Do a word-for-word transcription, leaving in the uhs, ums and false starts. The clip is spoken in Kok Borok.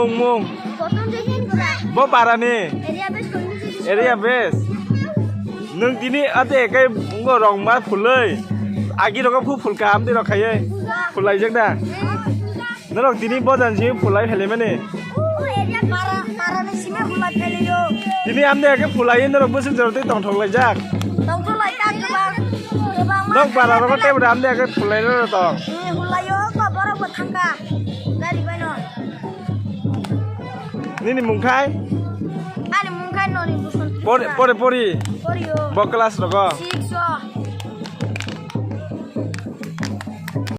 Mung mung. Bo barani. Area base. Nwng tini ate kai ngo rong ma phulai. Agi rogo phu phul ka amdi rok khaiye. Phulai jak da. Norok tini bojan si phulai phele mani. Tini amdi ake phulai norok bwswk jorotwi tongthok lai jak. Nok bara rogo tebra amdi ake phulai rw tong. Nini mung khai? Ani mung khai noni buson. Pori pori pori. Pori o. Bo class rogo.